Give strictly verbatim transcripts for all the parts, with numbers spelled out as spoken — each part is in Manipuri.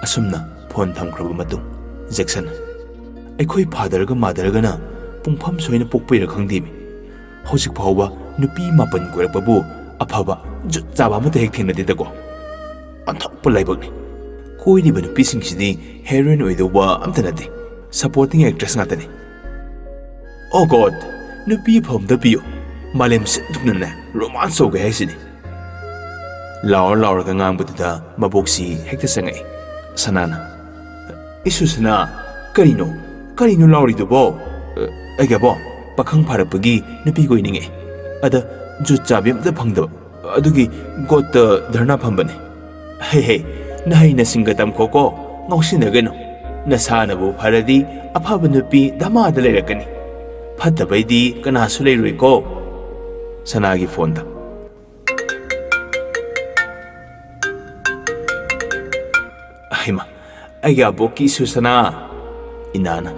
ꯑꯁꯨꯝꯅ ꯐꯣꯟ ꯊꯝꯈ꯭ꯔꯕ ꯃꯇꯨꯡ ꯖꯦꯛꯁꯟ, "ꯑꯩꯈꯣꯏ ꯐꯥꯗꯔꯒ ꯃꯥꯗꯔꯒꯅ ꯄꯨꯡꯐꯝ ꯁꯣꯏꯅ ꯄꯣꯛꯄꯩꯔ ꯈꯪꯗꯦꯃꯤ, ꯍꯧꯖꯤꯛ ꯐꯥꯎꯕ ꯅꯨꯄꯤ ꯃꯥꯄꯟ ꯀꯣꯏꯔꯛꯄꯕꯨ ꯑꯐꯕ ꯖꯨꯠ ꯆꯥꯕ ꯑꯃꯠꯇ ꯍꯦꯛ ꯊꯦꯡꯅꯗꯦꯗꯀꯣ꯫ ꯑꯣꯟꯊꯣꯛꯄ ꯂꯥꯏꯕꯛꯅꯤ꯫ ꯀꯣꯏꯔꯤꯕ ꯅꯨꯄꯤꯁꯤꯡꯁꯤꯗꯤ ꯍꯦꯔꯣꯏꯟ ꯑꯣꯏꯗꯧꯕ ꯑꯝꯇ ꯅꯠꯇꯦ, ꯁꯄꯣꯔꯇꯤꯡ ꯑꯦꯛꯇ꯭ꯔꯦꯁ ꯉꯥꯛꯇꯅꯤ꯫ ꯑꯣ ꯒꯣꯗ, ꯅꯨꯄꯤ ꯑꯐꯕ ꯑꯝꯇ ꯄꯤꯌꯨ, ꯃꯥꯂꯦꯝ ꯁꯤꯟ ꯊꯨꯡꯅꯅꯦ ꯔꯣꯃꯥꯟꯁ ꯇꯧꯒꯦ ꯍꯥꯏꯁꯤꯅꯤ꯫" ꯂꯥꯎꯔ ꯂꯥꯎꯔꯒ ꯉꯥꯡꯕꯗꯨꯗ ꯃꯕꯣꯛꯁꯤ ꯍꯦꯛꯇ ꯆꯪꯉꯛꯏ꯫ ꯁꯅꯥꯅ, "ꯏꯁꯨ ꯁꯅꯥ, ꯀꯔꯤꯅꯣ? ꯀꯔꯤꯅꯣ ꯂꯥꯎꯔꯤꯗꯨꯕꯣ?" "ꯑ, ꯑꯩꯒꯕꯣ, ꯄꯥꯈꯪ ꯐꯥꯔꯛꯄꯒꯤ ꯅꯨꯄꯤ ꯀꯣꯏꯅꯤꯡꯉꯦ꯫ ꯑꯗ ꯖꯨꯠ ꯆꯥꯕꯤ ꯑꯝꯇ ꯐꯪꯗꯕ꯫ ꯑꯗꯨꯒꯤ ꯒꯣꯠꯇ ꯙꯔꯅꯥ ꯐꯝꯕꯅꯦ꯫" "ꯍꯦ ꯍꯦ, ꯅꯍꯩ ꯅꯁꯤꯡꯒ ꯇꯝꯈꯣꯀꯣ, ꯉꯥꯎꯁꯤꯟꯅꯒꯅꯨ꯫ ꯅꯁꯥꯅꯕꯨ ꯐꯔꯗꯤ ꯑꯐꯕ ꯅꯨꯄꯤ ꯗꯃꯥꯗ ꯂꯩꯔꯛꯀꯅꯤ꯫ ꯐꯠꯇꯕꯩꯗꯤ ꯀꯅꯥꯁꯨ ꯂꯩꯔꯣꯏꯀꯣ꯫" ꯁꯅꯥꯒꯤ ꯐꯣꯟꯗ꯫ "ꯍꯩꯃꯥ, ꯑꯩꯒꯤ ꯑꯕꯣꯛꯀꯤ ꯏꯁꯨ ꯁꯅꯥ꯫" ꯏꯅꯥꯅ,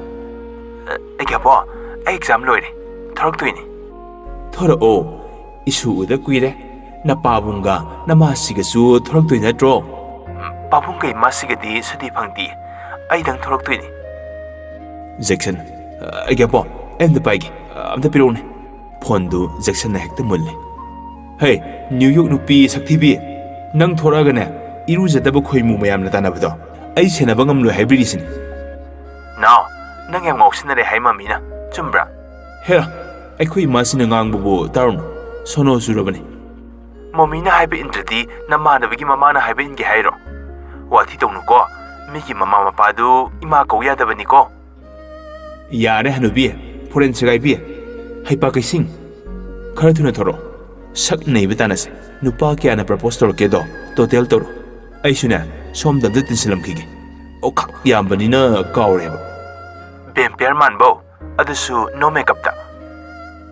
"ꯑꯩꯒꯤ ꯑꯕꯣꯛ, ꯑꯩ ꯑꯦꯛꯖꯥꯝ ꯂꯣꯏꯔꯦ, ꯊꯣꯔꯛꯇꯣꯏꯅꯦ꯫" "ꯊꯣꯔꯛꯑꯣ, ꯏꯁꯨ ꯎꯗ ꯀꯨꯏꯔꯦ꯫ ꯅꯄꯥꯕꯨꯡꯒ ꯅꯃꯥꯁꯤꯒꯁꯨ ꯊꯣꯔꯛꯇꯣꯏ ꯅꯠꯇ꯭ꯔꯣ?" "ꯄꯥꯕꯨꯡꯒ ꯏꯃꯥꯁꯤꯒꯗꯤ ꯁꯨꯇꯤ ꯐꯪꯗꯤꯌꯦ, ꯑꯩꯗꯪ ꯊꯣꯔꯛꯇꯣꯏꯅꯦ꯫" ꯖꯦꯛꯁꯟ, "ꯑꯩꯒꯤ ꯑꯕꯣꯛ, ꯑꯩ ꯑꯝꯇ ꯄꯥꯏꯒꯦ, ꯑꯝꯇ ꯄꯤꯔꯛꯎꯅꯦ꯫" ꯐꯣꯟꯗꯨ ꯖꯦꯛꯁꯟꯅ ꯍꯦꯛꯇ ꯃꯨꯜꯂꯦ꯫ "ꯍꯦ, ꯅ꯭ꯌꯨ ꯌꯣꯔꯛ ꯅꯨꯄꯤ ꯁꯛꯊꯤꯕꯤ, ꯅꯪ ꯊꯣꯔꯛꯑꯒꯅꯦ, ꯏꯔꯨꯖꯗꯕ ꯈꯣꯏꯃꯨ ꯃꯌꯥꯝꯅ ꯇꯥꯟꯅꯕꯗꯣ ꯑꯩ ꯁꯦꯟꯅꯕ ꯉꯝꯂꯣꯏ ꯍꯥꯏꯕꯤꯔꯤꯁꯤꯅꯤ꯫" "ꯅꯥꯎ, ꯅꯪ ꯌꯥꯝ ꯉꯥꯎꯁꯤꯟꯅꯔꯦ ꯍꯥꯏ ꯃꯃꯤꯅ, ꯆꯨꯝꯕ꯭ꯔꯥ?" "ꯍꯦꯔꯥ, ꯑꯩꯈꯣꯏ ꯏꯃꯥꯁꯤꯅ ꯉꯥꯡꯕꯕꯨ ꯇꯥꯔꯨꯅꯨ, ꯁꯣꯅꯣ ꯆꯨꯔꯕꯅꯤ꯫" "ꯃꯃꯤꯅ ꯍꯥꯏꯕ ꯏꯟꯗ꯭ꯔꯗꯤ ꯅꯃꯥꯟꯅꯕꯒꯤ ꯃꯃꯥꯅ ꯍꯥꯏꯕ ꯏꯟꯒꯦ ꯍꯥꯏꯔꯣ? ꯋꯥꯊꯤ ꯇꯧꯅꯨꯀꯣ, ꯃꯤꯒꯤ ꯃꯃꯥ ꯃꯄꯥꯗꯨ ꯏꯃꯥ ꯀꯧ ꯌꯥꯗꯕꯅꯤꯀꯣ꯫" "ꯌꯥꯔꯦ ꯍꯅꯨꯕꯤ, ꯐꯣꯔꯦꯟ ꯁꯦꯒꯥꯏꯕꯤ, ꯍꯩꯄꯥ ꯀꯩꯁꯤꯡ, ꯈꯔ ꯊꯨꯅ ꯊꯣꯔꯛꯑꯣ꯫ ꯁꯛ ꯅꯩꯕ ꯇꯥꯟꯅꯁꯦ꯫ ꯅꯨꯄꯥ ꯀꯌꯥꯅ ꯄ꯭ꯔꯄꯣꯁ ꯇꯧꯔꯛꯀꯦꯗꯣ ꯇꯣꯇꯦꯜ ꯇꯧꯔꯣ꯫ ꯑꯩꯁꯨꯅꯦ, ꯁꯣꯝꯗ ꯑꯝꯇ ꯇꯤꯟꯁꯤꯜꯂꯝꯈꯤꯒꯦ꯫ ꯑꯣꯈꯥꯛ ꯌꯥꯝꯕꯅꯤꯅ ꯀꯥꯎꯔꯦꯕ꯫" "ꯕꯦꯝꯄꯤꯌꯔ ꯃꯥꯟꯕꯧ, ꯑꯗꯨꯁꯨ ꯅꯣ ꯃꯦꯀꯞꯇ꯫"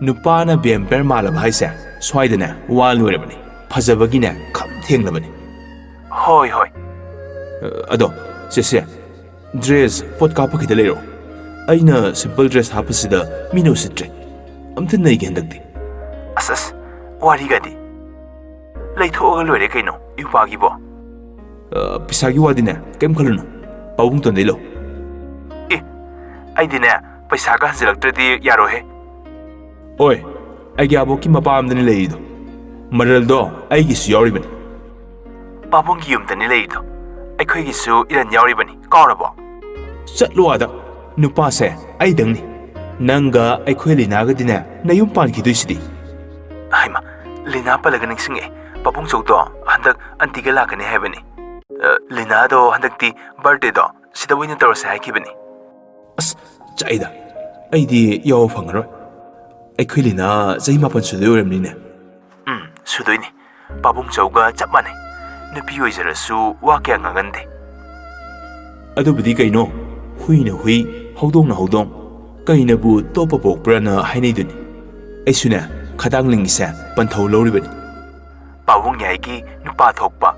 "ꯅꯨꯄꯥꯅ ꯕꯦꯝꯄꯤꯌꯔ ꯃꯥꯜꯂꯕ ꯍꯥꯏꯁꯦ ꯁ꯭ꯋꯥꯏꯗꯅꯦ ꯋꯥ ꯂꯣꯏꯔꯕꯅꯤ꯫ ꯐꯖꯕꯒꯤꯅꯦ ꯈꯝ ꯊꯦꯡꯂꯕꯅꯤ꯫" "ꯍꯣꯏ, ꯍꯣꯏ꯫" "ꯑꯗꯣ, ꯆꯦꯁꯦ, ꯗ꯭ꯔꯦꯁ ꯄꯣꯠ ꯀꯥꯞꯄ ꯈꯤꯇ ꯂꯩꯔꯛꯑꯣ꯫ ꯑꯩꯅ ꯁꯤꯝꯄꯜ ꯗ꯭ꯔꯦꯁ ꯍꯥꯞꯄꯁꯤꯗ ꯃꯤꯅ ꯎꯁꯤꯠꯇ꯭ꯔꯦ꯫ ꯑꯝꯇ ꯅꯩꯒꯦ ꯍꯟꯗꯛꯇꯤ꯫ ꯑꯁ ꯑꯁ, ꯋꯥꯔꯤꯒꯗꯤ꯫ ꯂꯩꯊꯣꯛꯑꯒ ꯂꯣꯏꯔꯦ ꯀꯩꯅꯣ, ꯏꯎꯄꯥꯒꯤꯕꯣ꯫ ꯑ, ꯄꯩꯁꯥꯒꯤ ꯋꯥꯗꯤꯅꯦ, ꯀꯩꯝ ꯈꯜꯂꯨꯅꯨ꯫ ꯄꯥꯕꯨꯡꯇꯣꯟꯗꯩ ꯂꯧ꯫ ꯑꯦ, ꯑꯩꯗꯤꯅꯦ, ꯄꯩꯁꯥꯒ ꯍꯟꯖꯤꯜꯂꯛꯇ꯭ꯔꯗꯤ ꯌꯥꯔꯣꯏꯍꯦ꯫ ꯑꯣꯏ, ꯑꯩꯒꯤ ꯑꯕꯣꯛꯀꯤ ꯃꯄꯥꯝꯗꯅꯤ ꯂꯩꯔꯤꯗꯣ꯫ ꯃꯔꯜꯗꯣ ꯑꯩꯒꯤꯁꯨ ꯌꯥꯎꯔꯤꯕꯅꯤ꯫ ꯄꯥꯕꯨꯡꯒꯤ ꯌꯨꯝꯗꯅꯤ ꯂꯩꯔꯤꯗꯣ꯫ ꯑꯩꯈꯣꯏꯒꯤꯁꯨ ꯏꯔꯟ ꯌꯥꯎꯔꯤꯕꯅꯤ, ꯀꯥꯎꯔꯕꯣ? ꯆꯠꯂꯣ ꯑꯥꯗ꯫ ꯅꯨꯄꯥꯁꯦ ꯑꯩꯗꯪꯅꯤ꯫ ꯅꯪꯒ ꯑꯩꯈꯣꯏ ꯂꯤꯅꯥꯒꯗꯤꯅꯦ ꯅꯌꯨꯝ ꯄꯥꯟꯈꯤꯗꯣꯏꯁꯤꯗꯤ꯫ ꯍꯩꯃꯥ, ꯂꯤꯅꯥ ꯄꯜꯂꯒ ꯅꯤꯡꯁꯤꯡꯉꯛꯑꯦ꯫ ꯄꯥꯕꯨꯡꯆꯧꯗꯣ ꯍꯟꯗꯛ ꯑꯟꯇꯤꯒ ꯂꯥꯛꯀꯅꯤ ꯍꯥꯏꯕꯅꯤ꯫ ꯑ, ꯂꯤꯅꯥꯗꯣ ꯍꯟꯗꯛꯇꯤ ꯕꯥꯔꯗꯦꯗꯣ ꯁꯤꯗ ꯑꯣꯏꯅ ꯇꯧꯔꯁꯦ ꯍꯥꯏꯈꯤꯕꯅꯤ꯫ ꯑꯁ, ꯆꯥꯛꯏꯗ꯫ ꯑꯩꯗꯤ ꯌꯥꯎꯕ ꯐꯪꯉꯔꯣꯏ꯫ ꯑꯩꯈꯣꯏ ꯂꯤꯅꯥ ꯆꯍꯤ ꯃꯥꯄꯟ ꯁꯨꯗꯣꯏ ꯑꯣꯏꯔꯝꯅꯤꯅꯦ꯫ ꯎꯝ, ꯁꯨꯗꯣꯏꯅꯤ꯫ ꯄꯥꯕꯨꯡꯆꯧꯒ ꯆꯞ ꯃꯥꯟꯅꯩ꯫ ꯅꯨꯄꯤ ꯑꯣꯏꯖꯔꯁꯨ ꯋꯥ ꯀꯌꯥ ꯉꯥꯡꯒꯟꯗꯦ꯫ ꯑꯗꯨꯕꯨꯗꯤ ꯀꯩꯅꯣ, ꯍꯨꯏꯅ ꯍꯨꯏ, ꯍꯧꯗꯣꯡꯅ ꯍꯧꯗꯣꯡ, ꯀꯩꯅꯕꯨ ꯇꯣꯞꯄ ꯄꯣꯛꯄ꯭ꯔꯥꯅ ꯍꯥꯏꯅꯩꯗꯨꯅꯤ꯫ ꯑꯩꯁꯨꯅꯦ, ꯈꯗꯥꯡ ꯂꯤꯡꯉꯤꯁꯦ ꯄꯟꯊꯧ ꯂꯧꯔꯤꯕꯅꯤ꯫ ꯄꯥꯕꯨꯡ ꯌꯥꯏꯒꯤ ꯅꯨꯄꯥ ꯊꯣꯛꯄ,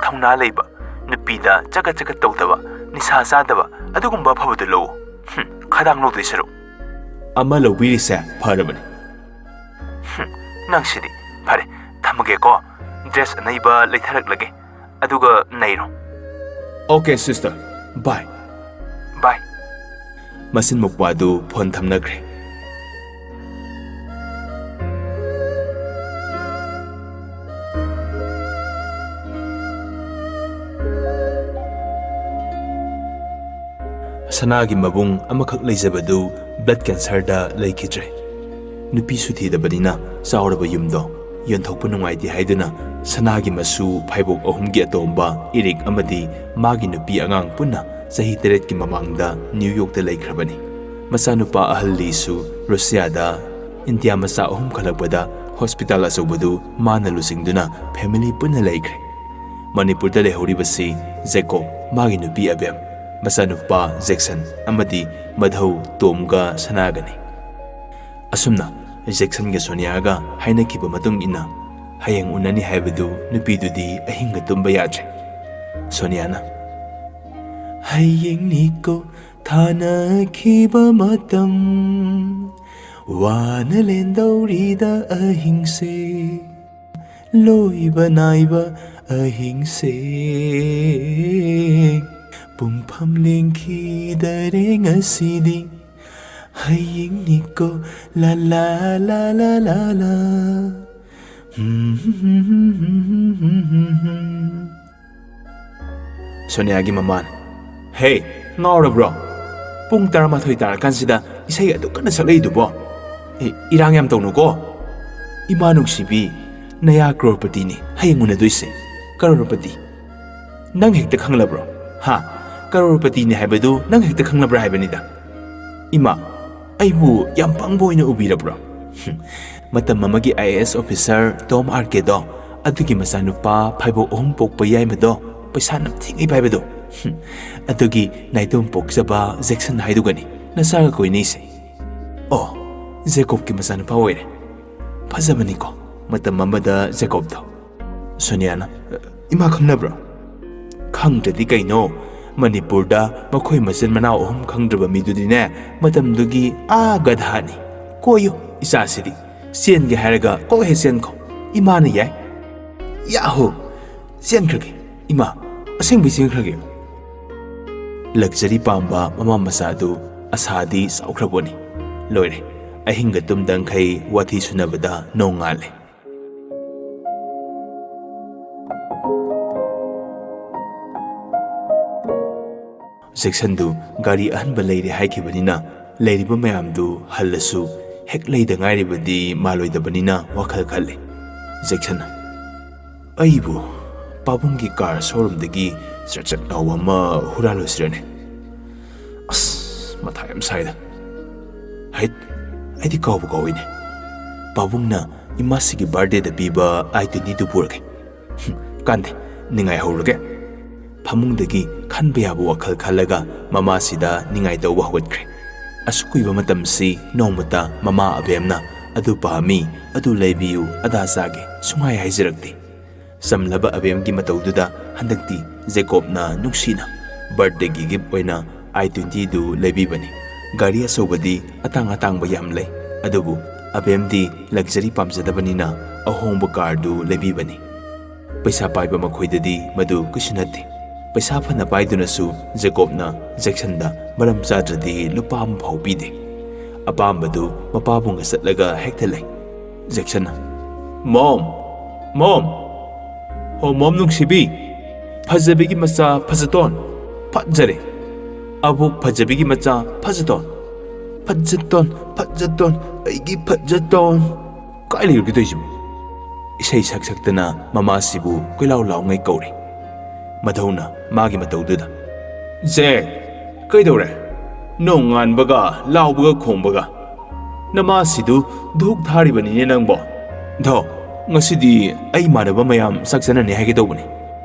ꯊꯧꯅꯥ ꯂꯩꯕ, ꯅꯨꯄꯤꯗ ꯆꯒꯠ ꯆꯒꯠ ꯇꯧꯗꯕ, ꯅꯤꯁꯥ ꯆꯥꯗꯕ, ꯑꯗꯨꯒꯨꯝꯕ ꯑꯐꯕꯗꯨ ꯂꯧꯎ꯫ ꯍꯨꯝ, ꯈꯗꯥꯡ ꯂꯧꯗꯣꯏ ꯁꯔꯨꯛ꯫ ꯑꯃ ꯂꯧꯕꯤꯔꯤꯁꯦ ꯐꯔꯕꯅꯤ꯫ ꯍꯨꯝ, ꯅꯪꯁꯤꯗꯤ꯫ ꯐꯔꯦ, ꯊꯝꯃꯒꯦꯀꯣ꯫ ꯗ꯭ꯔꯦꯁ ꯑꯅꯩꯕ ꯂꯩꯊꯔꯛꯂꯒꯦ꯫ ꯑꯗꯨꯒ ꯅꯩꯔꯣ꯫ Okay, sister. ꯕꯥꯏ꯫ ꯕꯥꯏ꯫ ꯃꯁꯤꯟ ꯃꯧꯄ꯭ꯋꯥꯗꯨ ꯐꯣꯟ ꯊꯝꯅꯈ꯭ꯔꯦ꯫ ꯁꯅꯥꯒꯤ ꯃꯕꯨꯡ ꯑꯃꯈꯛ ꯂꯩꯖꯕꯗꯨ ꯕ꯭ꯂꯗ ꯀꯦꯟꯁꯔꯗ ꯂꯩꯈꯤꯗ꯭ꯔꯦ꯫ ꯅꯨꯄꯤꯁꯨ ꯊꯤꯗꯕꯅꯤꯅ ꯆꯥꯎꯔꯕ ꯌꯨꯝꯗꯣ ꯌꯣꯟꯊꯣꯛꯄ ꯅꯨꯡꯉꯥꯏꯇꯦ ꯍꯥꯏꯗꯨꯅ ꯁꯅꯥꯒꯤ ꯃꯁꯨ ꯐꯥꯏꯕꯣꯛ ꯑꯍꯨꯝꯒꯤ ꯑꯇꯣꯝꯕ ꯏꯔꯤꯛ ꯑꯃꯗꯤ ꯃꯥꯒꯤ ꯅꯨꯄꯤ ꯑꯉꯥꯡ ꯄꯨꯟꯅ ꯆꯍꯤ ꯇꯔꯦꯠꯀꯤ ꯃꯃꯥꯡꯗ ꯅ꯭ꯌꯨ ꯌꯣꯔꯛꯇ ꯂꯩꯈ꯭ꯔꯕꯅꯤ꯫ ꯃꯆꯥꯅꯨꯄꯥ ꯑꯍꯜ ꯂꯤꯁꯨ ꯔꯨꯁꯤꯌꯥꯗ ꯏꯟꯗꯤꯌꯥ ꯃꯆꯥ ꯑꯍꯨꯝ ꯈꯜꯂꯛꯄꯗ ꯍꯣꯁꯄꯤꯇꯥꯜ ꯑꯆꯧꯕꯗꯨ ꯃꯥꯅ ꯂꯨꯆꯤꯡꯗꯨꯅ ꯐꯦꯃꯤꯂꯤ ꯄꯨꯟꯅ ꯂꯩꯈ꯭ꯔꯦ꯫ ꯃꯅꯤꯄꯨꯔꯗ ꯂꯩꯍꯧꯔꯤꯕꯁꯤ ꯖꯦꯀꯣꯕ, ꯃꯥꯒꯤ ꯅꯨꯄꯤ ꯑꯕꯦꯝ, ꯃꯆꯥꯅꯨꯄꯥ ꯖꯦꯛꯁꯟ ꯑꯃꯗꯤ ꯃꯙꯧ ꯇꯣꯝꯒ ꯁꯅꯥꯒꯅꯤ꯫ ꯑꯁꯨꯝꯅ ꯖꯦꯛꯁꯟꯒ ꯁꯣꯅꯤꯌꯥꯒ ꯍꯥꯏꯅꯈꯤꯕ ꯃꯇꯨꯡ ꯏꯟꯅ ꯍꯌꯦꯡ ꯎꯅꯅꯤ ꯍꯥꯏꯕꯗꯨ ꯅꯨꯄꯤꯗꯨꯗꯤ ꯑꯍꯤꯡꯒ ꯇꯨꯝꯕ ꯌꯥꯗ꯭ꯔꯦ꯫ ꯁꯣꯅꯤꯌꯥꯅ, "ꯍꯌꯦꯡꯅꯤꯀꯣ ꯊꯥꯅꯈꯤꯕ ꯃꯇꯝ, ꯋꯥꯅ ꯂꯦꯟꯗꯧꯔꯤꯗ ꯑꯍꯤꯡꯁꯦ, ꯂꯣꯏꯕ ꯅꯥꯏꯕ ꯑꯍꯤꯡꯁꯦ, ꯄꯨꯡꯐꯝ ꯂꯦꯡꯈꯤꯗꯔꯦ ꯉꯁꯤꯗꯤ, ꯍꯌꯦꯡꯅꯤꯀꯣ, ꯂꯥ ꯂꯥ ꯂꯥ ꯂꯥ ꯂꯥ ꯂꯥ꯫ ꯁꯣꯅꯤꯌꯥꯒꯤ ꯃꯃꯥꯅ, "ꯍꯦ, ꯉꯥꯎꯔꯕ꯭ꯔꯣ? ꯄꯨꯡ ꯇꯔꯥꯃꯥꯊꯣꯏ ꯇꯥꯔꯀꯥꯟꯁꯤꯗ ꯏꯁꯩ ꯑꯗꯨꯛ ꯀꯟꯅ ꯁꯛꯂꯛꯏꯗꯨꯕꯣ? ꯑꯦ, ꯏꯔꯥꯡ ꯌꯥꯝ ꯇꯧꯅꯨꯀꯣ꯫ ꯏꯃꯥ ꯅꯨꯡꯁꯤꯕꯤ, ꯅꯌꯥ ꯀ꯭ꯔꯣꯔꯄꯇꯤꯅꯤ ꯍꯌꯦꯡ ꯎꯅꯗꯣꯏꯁꯦ꯫ ꯀꯔꯣꯔꯄꯇꯤ꯫ ꯅꯪ ꯍꯦꯛꯇ ꯈꯪꯂꯕ꯭ꯔꯣ? ꯍꯥ? ꯀꯔꯣꯔꯄꯇꯤꯅꯤ ꯍꯥꯏꯕꯗꯨ ꯅꯪ ꯍꯦꯛꯇ ꯈꯪꯂꯕ꯭ꯔꯥ ꯍꯥꯏꯕꯅꯤꯗ꯫ ꯏꯃꯥ, ꯑꯩꯕꯨ ꯌꯥꯝ ꯄꯪꯕ ꯑꯣꯏꯅ ꯎꯕꯤꯔꯕ꯭ꯔꯣ? ꯍꯨꯝ, ꯃꯇꯝ ꯑꯃꯒꯤ IAS officer ꯇꯣꯝ ꯑꯥꯔꯀꯦꯗꯣ, ꯑꯗꯨꯒꯤ ꯃꯆꯥꯅꯨꯄꯥ ꯐꯥꯏꯕꯣꯛ ꯑꯍꯨꯝ ꯄꯣꯛꯄ ꯌꯥꯏꯃꯗꯣ, ꯄꯩꯁꯥ ꯅꯝꯊꯤꯉꯩ ꯄꯥꯏꯕꯗꯣ, ꯍꯨꯝ, ꯑꯗꯨꯒꯤ ꯅꯥꯏꯇꯣꯝ ꯄꯣꯛꯆꯕ ꯖꯦꯛꯁꯟ ꯍꯥꯏꯗꯨꯒꯅꯤ ꯅꯆꯥꯒ ꯀꯣꯏꯅꯩꯁꯦ꯫ ꯑꯣ, ꯖꯦꯀꯣꯕꯀꯤ ꯃꯆꯥꯅꯨꯄꯥ ꯑꯣꯏꯔꯦ꯫ ꯐꯖꯕꯅꯤꯀꯣ ꯃꯇꯝ ꯑꯃꯗ ꯖꯦꯀꯣꯕꯇꯣ꯫ ꯁꯣꯅꯤꯌꯥꯅ, "ꯏꯃꯥ ꯈꯪꯅꯕ꯭ꯔꯣ?" "ꯈꯪꯗ꯭ꯔꯗꯤ ꯀꯩꯅꯣ? ꯃꯅꯤꯄꯨꯔꯗ ꯃꯈꯣꯏ ꯃꯆꯤꯟ ꯃꯅꯥꯎ ꯑꯍꯨꯝ ꯈꯪꯗ꯭ꯔꯕ ꯃꯤꯗꯨꯗꯤꯅꯦ, ꯃꯇꯝꯗꯨꯒꯤ ꯑꯥ ꯒꯙꯥꯅꯤ꯫ ꯀꯣꯏꯌꯨ ꯏꯆꯥꯁꯤꯗꯤ꯫ ꯆꯦꯟꯒꯦ ꯍꯥꯏꯔꯒ ꯀꯣꯛ ꯍꯦꯛ ꯆꯦꯟꯈꯣ꯫ ꯏꯃꯥꯅ ꯌꯥꯏ꯫" "ꯌꯥꯍꯨ! ꯆꯦꯟꯈ꯭ꯔꯒꯦ꯫ ꯏꯃꯥ, ꯑꯁꯦꯡꯕꯩ ꯆꯦꯟꯈ꯭ꯔꯒꯦ꯫" ꯂꯛꯖꯔꯤ ꯄꯥꯝꯕ ꯃꯃꯥ ꯃꯆꯥꯗꯨ ꯑꯁꯥꯗꯤ ꯆꯥꯎꯈ꯭ꯔꯕꯣꯅꯤ꯫ ꯂꯣꯏꯔꯦ꯫ ꯑꯍꯤꯡꯒ ꯇꯨꯝꯗꯪꯈꯩ ꯋꯥꯊꯤ ꯁꯨꯅꯕꯗ ꯅꯣꯡꯉꯥꯜꯂꯦ꯫ ꯖꯦꯛꯁꯟꯗꯨ ꯒꯥꯔꯤ ꯑꯍꯟꯕ ꯂꯩꯔꯦ ꯍꯥꯏꯈꯤꯕꯅꯤꯅ, ꯂꯩꯔꯤꯕ ꯃꯌꯥꯝꯗꯨ ꯍꯜꯂꯁꯨ ꯍꯦꯛ ꯂꯩꯗ ꯉꯥꯏꯔꯤꯕꯗꯤ ꯃꯥꯜꯂꯣꯏꯗꯕꯅꯤꯅ ꯋꯥꯈꯜ ꯈꯜꯂꯤ꯫ ꯖꯦꯛꯁꯟꯅ, "ꯑꯩꯕꯨ ꯄꯥꯕꯨꯡꯒꯤ ꯀꯥꯔ ꯁꯣꯔꯨꯝꯗꯒꯤ ꯆꯠ ꯆꯠ ꯂꯥꯎꯕ ꯑꯃ ꯍꯨꯔꯥꯜꯂꯨꯁꯤꯔꯅꯦ? ꯑꯁ, ꯃꯊꯥ ꯌꯥꯝ ꯁꯥꯏꯗ꯫ ꯍꯩꯠ, ꯑꯩꯗꯤ ꯀꯥꯎꯕ ꯀꯥꯎꯏꯅꯦ꯫ ꯄꯥꯕꯨꯡꯅ ꯏꯃꯥꯁꯤꯒꯤ ꯕꯥꯔꯗꯦꯗ ꯄꯤꯕ ꯑꯥꯏ ꯇ꯭ꯋꯦꯟꯇꯤꯗꯨ ꯄꯨꯔꯒꯦ꯫ ꯍꯨꯝ, ꯀꯥꯟꯗꯦ, ꯅꯤꯡꯉꯥꯏ ꯍꯧꯔꯒꯦ꯫" ꯐꯃꯨꯡꯗꯒꯤ ꯈꯟꯕ ꯌꯥꯕ ꯋꯥꯈꯜ ꯈꯜꯂꯒ ꯃꯃꯥꯁꯤꯗ ꯅꯤꯡꯉꯥꯏ ꯇꯧꯕ ꯍꯧꯒꯠꯈ꯭ꯔꯦ꯫ ꯑꯁꯨꯛ ꯀꯨꯏꯕ ꯃꯇꯝꯁꯤ ꯅꯣꯡꯃꯇ ꯃꯃꯥ ꯑꯕꯦꯝꯅ "ꯑꯗꯨ ꯄꯥꯝꯃꯤ, ꯑꯗꯨ ꯂꯩꯕꯤꯌꯨ, ꯑꯗꯥ ꯆꯥꯒꯦ" ꯁꯨꯡꯍꯥꯏ ꯍꯥꯏꯖꯔꯛꯇꯦ꯫ ꯆꯝꯂꯕ ꯑꯕꯦꯝꯒꯤ ꯃꯇꯧꯗꯨꯗ ꯍꯟꯗꯛꯇꯤ ꯖꯦꯀꯣꯕꯅ ꯅꯨꯡꯁꯤꯅ ꯕꯥꯔꯗꯦꯒꯤ ꯒꯤꯐ ꯑꯣꯏꯅ ꯑꯥꯏ ꯇ꯭ꯋꯦꯟꯇꯤꯗꯨ ꯂꯩꯕꯤꯕꯅꯤ꯫ ꯒꯥꯔꯤ ꯑꯆꯧꯕꯗꯤ ꯑꯇꯥꯡ ꯑꯇꯥꯡꯕ ꯌꯥꯝ ꯂꯩ꯫ ꯑꯗꯨꯕꯨ ꯑꯕꯦꯝꯗꯤ ꯂꯛꯖꯔꯤ ꯄꯥꯝꯖꯗꯕꯅꯤꯅ ꯑꯍꯣꯡꯕ ꯀꯥꯔꯗꯨ ꯂꯩꯕꯤꯕꯅꯤ꯫ ꯄꯩꯁꯥ ꯄꯥꯏꯕ ꯃꯈꯣꯏꯗꯗꯤ ꯃꯗꯨ ꯀꯩꯁꯨ ꯅꯠꯇꯦ꯫ ꯄꯩꯁꯥ ꯐꯅ ꯄꯥꯏꯗꯨꯅꯁꯨ ꯖꯦꯀꯣꯕꯅ ꯖꯦꯛꯁꯟꯗ ꯃꯔꯝ ꯆꯥꯗ꯭ꯔꯗꯤ ꯂꯨꯄꯥ ꯑꯃ ꯐꯥꯎ ꯄꯤꯗꯦ꯫ ꯑꯄꯥꯝꯕꯗꯨ ꯃꯄꯥꯕꯨꯡꯒ ꯆꯠꯂꯒ ꯍꯦꯛꯇ ꯂꯩ꯫ ꯖꯦꯛꯁꯟꯅ, "ꯃꯣꯝ! ꯃꯣꯝ! ꯍꯣ ꯃꯣꯝ ꯅꯨꯡꯁꯤꯕꯤ! ꯐꯖꯕꯤꯒꯤ ꯃꯆꯥ ꯐꯖꯇꯣꯟ! ꯐꯠꯖꯔꯦ! ꯑꯕꯣꯛ ꯐꯖꯕꯤꯒꯤ ꯃꯆꯥ ꯐꯖꯇꯣꯟ! ꯐꯖꯇꯣꯟ! ꯐꯖꯇꯣꯟ! ꯑꯩꯒꯤ ꯐꯖꯇꯣꯟ!" ꯀꯥꯏ ꯂꯩꯔꯨꯒꯦ ꯇꯧꯔꯤꯁꯤꯕꯨ? ꯏꯁꯩ ꯁꯛ ꯁꯛꯇꯅ ꯃꯃꯥꯁꯤꯕꯨ ꯀꯣꯏꯂꯥꯎ ꯂꯥꯎꯉꯩ ꯀꯧꯔꯤ꯫ ꯃꯙꯧꯅ ꯃꯥꯒꯤ ꯃꯇꯧꯗꯨꯗ, "ꯖꯦꯛ, ꯀꯩꯗꯧꯔꯦ? ꯅꯣꯡꯉꯥꯟꯕꯒ ꯂꯥꯎꯕꯒ ꯈꯣꯡꯕꯒ꯫ ꯅꯃꯥꯁꯤꯗꯨ ꯙꯨꯛ ꯊꯥꯔꯤꯕꯅꯤꯅꯦ ꯅꯪꯕꯣ꯫ ꯙꯣ, ꯉꯁꯤꯗꯤ ꯑꯩ ꯏꯃꯥꯟꯅꯕ ꯃꯌꯥꯝ ꯆꯥꯛ ꯆꯥꯅꯅꯤ ꯍꯥꯏꯒꯦ ꯇꯧꯕꯅꯤ꯫